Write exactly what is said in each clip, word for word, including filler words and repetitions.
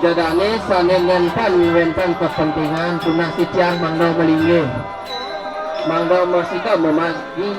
Ida dané sané nénten wénten kepentingan, tunas titiang mangda malinggih. Mangda masida mamargi.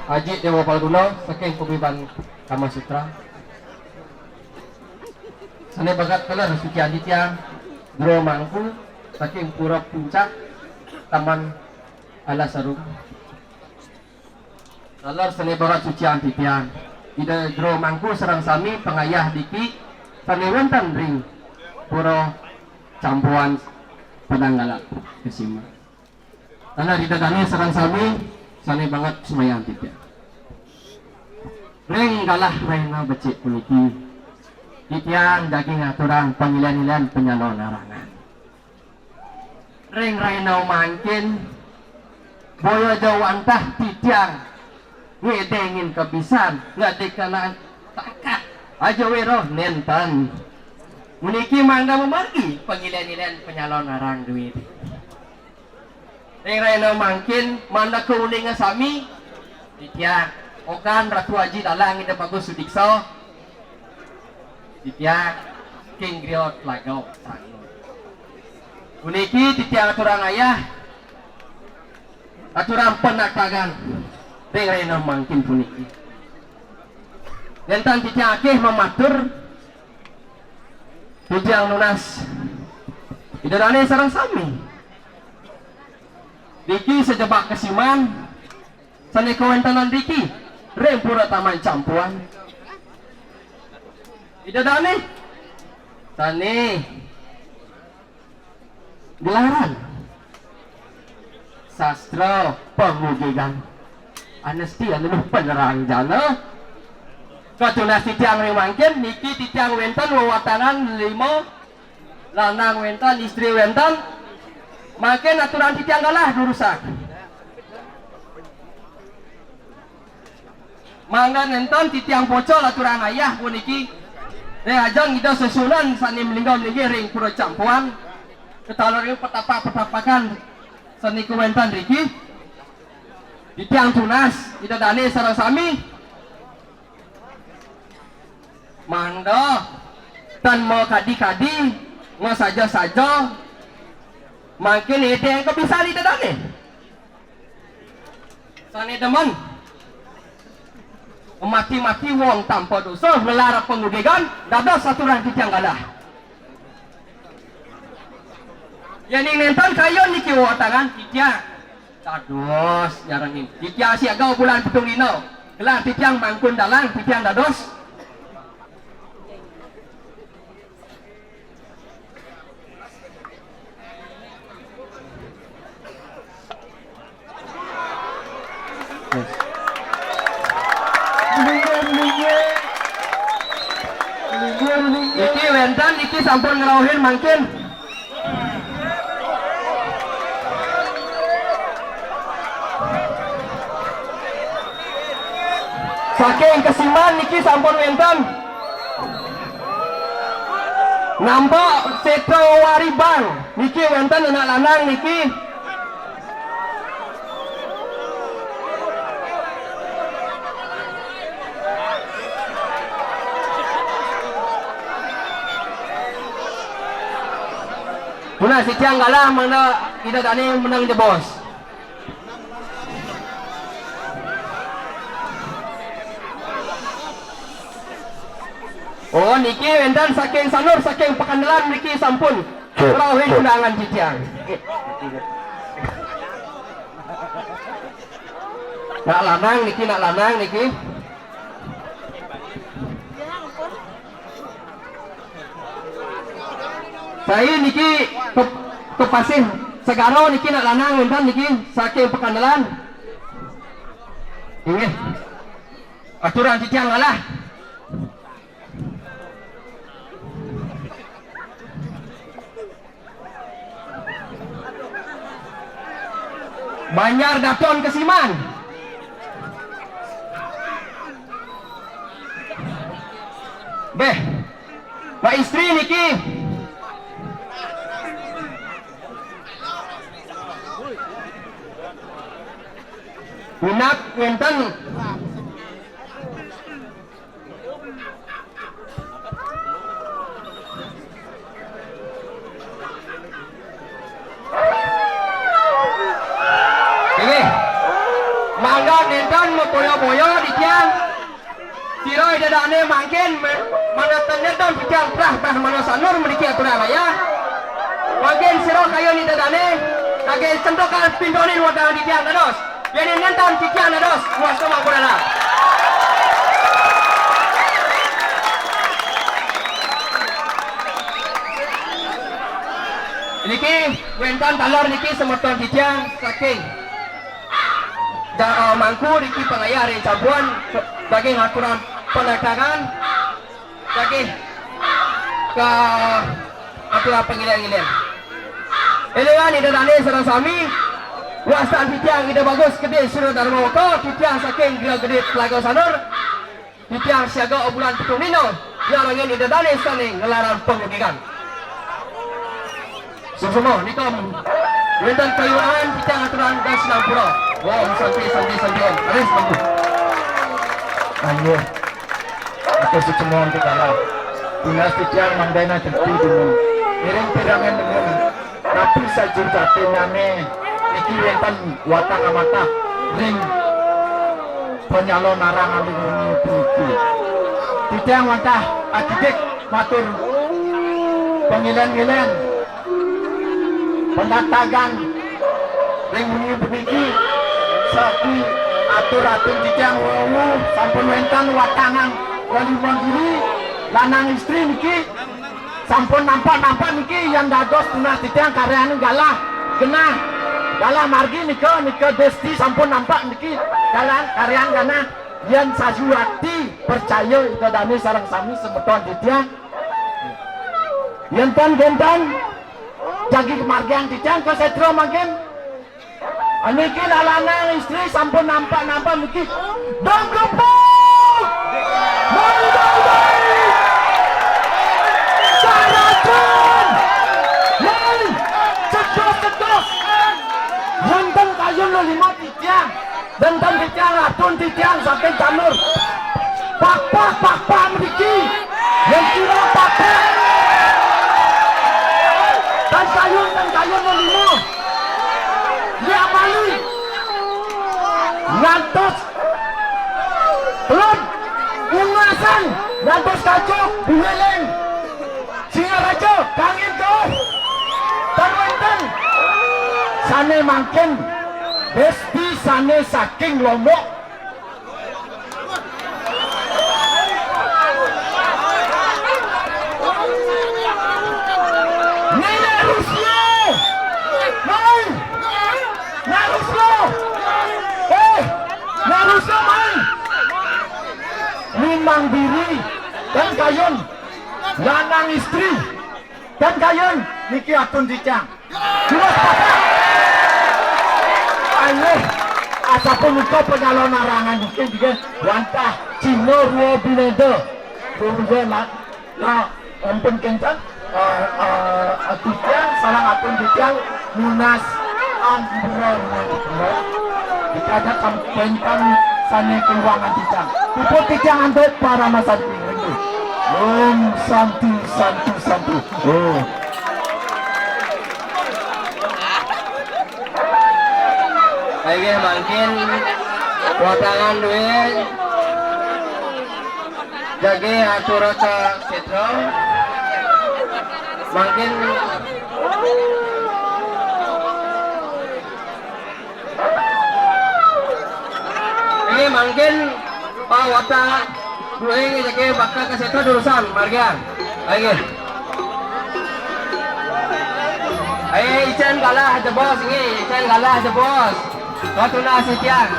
Aji Déwa Palguna saking Paguyuban Kama Sutra. Sané bagat taler sucian titiang, Jero Mangku saking Pura Puncak, Taman Alas Arum. Taler sané bagat sucian titiang, Ida Jero Mangku sareng sami pangayah driki sané wénten ring Pura Campuan Padang Galah Kesima. Taler Ida dané sareng sami sané bagat sumayang titiang. Ring galah rahina becik puniki, titiang jagi ngaturang pangilén-ilén panyalonarangan. Ring rahina mangkin, boya ja wantah titiang ngedengin kebisan, ngadikanan takat, aja wéra nénten. Puniki mangda mamargi pangilén-ilén panyalonarangan duwé. Ring rahina mangkin, mangda kauninga sami, titiang, okan Ratu Aji Dalang Ida Bagus Sudiksa, titiang king griya Telaga Sanur. Puniki titiang aturang ayah, aturang panaktagan ring rahina mangkin puniki. Nénten titiang akeh mamatur, titiang nunas Ida dané sareng sami. Niki sajebag kesiman sané kawéntenan driki ring Pura Taman Campuan. Ida dané sané gelaran sastra pangugigan. Anesti anunuh penerang jana. Katunas titiang ring mangkin, niki titiang wénten wewatangan lima, lanang wénten, istri wénten. Mangkin aturang titiang galah durusang. Mangda nénten titiang pocol aturang ayah puniki. Ring ajeng Ida sesuhunan sané malingga-malinggih ring Pura Campuan, kataler ring petapak-petapakan sané kawénten riki. Titiang tunas Ida dané sareng sami. Mangda tan makadi-kadi, masaja-saja. Mangkin édéng kebisan Ida dané. Sané demen mati-mati wong tanpa dosa, ngelar pangugigan, dados aturang titiang galah. Yéning nénten kayun niki wewatangan titiang dados nyarengin. Titiang siaga bulan pitung dina. Gelar titiang Mangkun Dalang, titiang dados. Niki wénten, niki sampun ngrauhin mangkin. Saking Kesiman niki sampun wénten. Nampak Setra Waribang niki wénten anak lanang niki. Tunas titiang galah mangda Ida dané meneng jebos. Oh, niki wénten saking Sanur, saking Pakandelan niki sampun rauhin undangan titiang. Nak lanang niki, nak lanang niki. Saé niki ke, ke Pasih Segara niki nak lanang wénten niki saking Pakandelan. Inggih. Aturan titiang ngalah. Banjar Daton Kesiman. Béh, Pak Istri niki. Minab wénten. Inggih. Mangga nénten mapoyo-poyo titiang. Sira Ida Dané mangkin mé-, mangga ten nénten titiang trah, trah mano Sanur mriki aturan ayah. Mangkin sira kayun Ida Dané, kagé sentukan pintonin wadahan titiang dados. Yén nénten titiang dados, wasta mangku dalam. Niki wénten taler niki semeton titiang saking da-, eh, mangku niki pangayah ring campuhan saking aturan penataran. Lagi ka ampura pangilén-ilén. Élingang Ida Dané sareng sami, wastan titiang Ida Bagus Gedé Sura Darma Waka, titiang saking Gria Gedé Telaga Sanur, titiang siaga bulan pitung dina, nyarengin Ida Dané sané nglarang pangundikan. Suksma, nika wénten kayuan titiang aturang ring sinampura. Om Santi, Santi, Santi, Om. Raris mangku. Ayo. Atur suksma nika kala. Tunas titiang mangdané tenti dumun. Ngiring pirengang dumun. Napi sajatinnyané niki wénten watang amatah ring panyalonarangan ring wengi puniki. Titiang wantah akidik matur pangilén-ilén, panatagan ring wengi puniki, sakadi atur-atur titiang wau sampun wénten watangan lelimbang diri, lanang istri niki sampun nampak-nampak niki yén dados tunas titiang karyaning galah genah, galah margi nika, nika Desti sampun nampak niki galah karyan genah. Yén sajatiné percaya Ida Dané sareng sami semeton titiang. Yén tan kénten, jagi kamargiang titiang ka sétra mangkin. Niki lanang istri sampun nampak-nampak niki. Dong kepung! Mari, mari, mari! Sarajan! Mari! Cedos, cedos! Wénten kayun lima titiang. Wénten titiang, atun titiang saking Sanur. Pakpak, pakpak mriki. Yén kira pakpak. Tan kayun, tan kayun lima. Ya mali. Ngantos Telun. Ungasan. Ngantos Kajo. Buleleng. Singaraja, kangin kauh. Tan wénten. Sané mangkin, Desti sané saking Lombok. Né Ruslo. Mai. Né Ruslo. Eh, né Ruslo mai. Limang diri. Tan kayun. Lanang istri. Tan kayun niki atun titiang. Terus, ayo, asapunika panyalonarangan niki, niki wantah Cina Rua Bineda. Rua Bineda la-, la-, ampun kénten, eh, eh, titiang sareng atun titiang nunas ampura. Dikajak sampun sané kaluangan titiang. Puput titiang antuk paramasanti. Om Santi, Santi, Santi. Om. Inggih mangkin watangan duit. Jagi atur ka sétra. Mangkin, ini mangkin Pa Wata dué jagi bakal ka sétra durusang margian. Ayo. Ayo, icén galah jebos, nggih, icén galah jebos. Ka tunah sitian.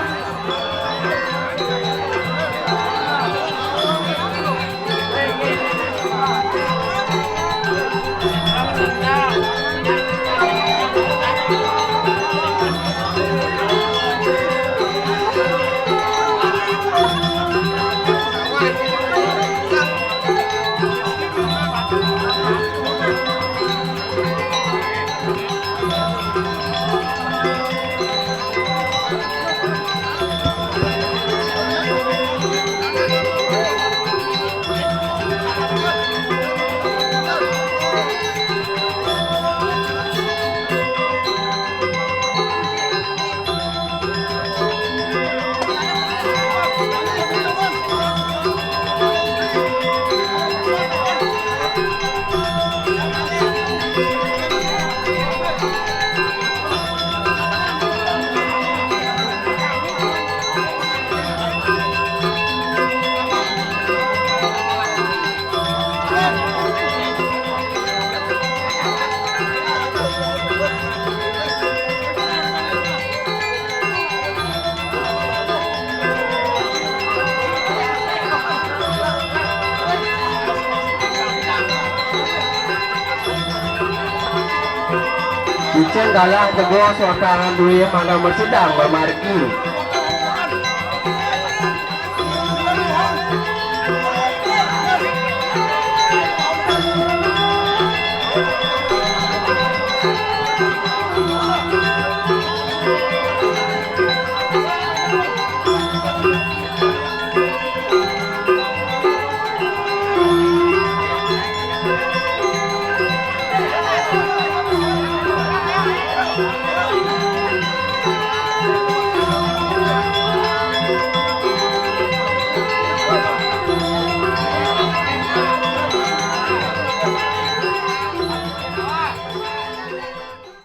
Icén galah jebos Wata dué mangga masidang mamargi.